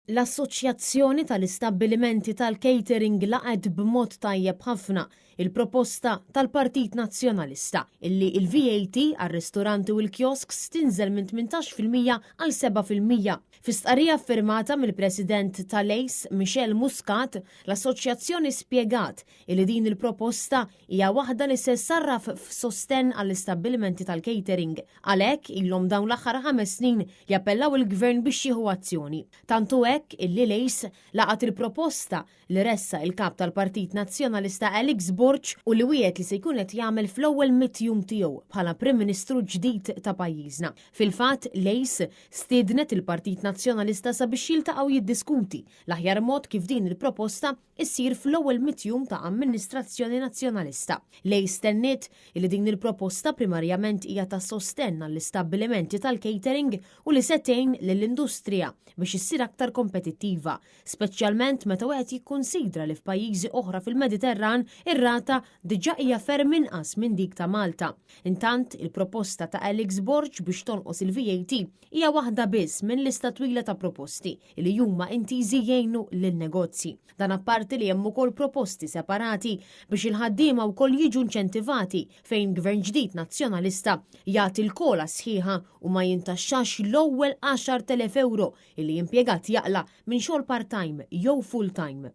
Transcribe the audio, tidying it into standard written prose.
L-Assoċjazzjoni tal-Istabbilimenti tal-Catering laqgħet b'mod tajjeb ħafna il-proposta tal-Partit Nazzjonalista illi il-VAT għar-ristoranti u l-kiosks tinżel minn 18% għal 7%. Fi stqarrija ffirmata mill-President tal-ACE, Michelle Muscat, l-assoċjazzjoni spjegat illi din il-proposta hija waħda li se ssarraf f'sostenn għall-istabbilimenti tal-catering. Għalhekk ilhom dawn l-aħħar 5 snin jappellaw il-gvern biex jieħu azzjoni. Tantu hekk illi l-ACE laqat il-proposta li ressaq il-kap tal-Partit Nazzjonalista Alex Borg u li wiegħed li se jkun qed jagħmel fl-ewwel 100 jum tiegħu bħala Prim Ministru ġdid ta' pajjiżna. Fil-fatt, l-ACE stiednet il-Partit Nazzjonalista sabiex jiltaqgħu jiddiskuti l-aħjar mod kif din il-proposta issir fl-ewwel 100 jum ta' amministrazzjoni nazzjonalista. L-ACE tenniet li din il-proposta primarjament hija ta' sostenn għall-istabbilimenti tal-catering u li se tgħin lill-industrija biex issir aktar kompetittiva, speċjalment meta wieħed jikkunsidra li f'pajjiżi oħra fil-Mediterran ir-rata diġà hija ferm inqas minn dik ta' Malta. Intant, il-proposta ta' Alex Borg biex tonqos il-VAT hija waħda biss minn lista twila ta' proposti li huma intiżi jgħinu lin-negozji. Dan apparti li hemm ukoll proposti separati biex il-ħaddiema wkoll jiġu inċentivati, fejn gvern ġdid nazzjonalista jagħti l-COLA sħiħa u ma jintaxxax l-ewwel 10,000 euro illi impjegat jaqla minn xogħol part-time jew full-time.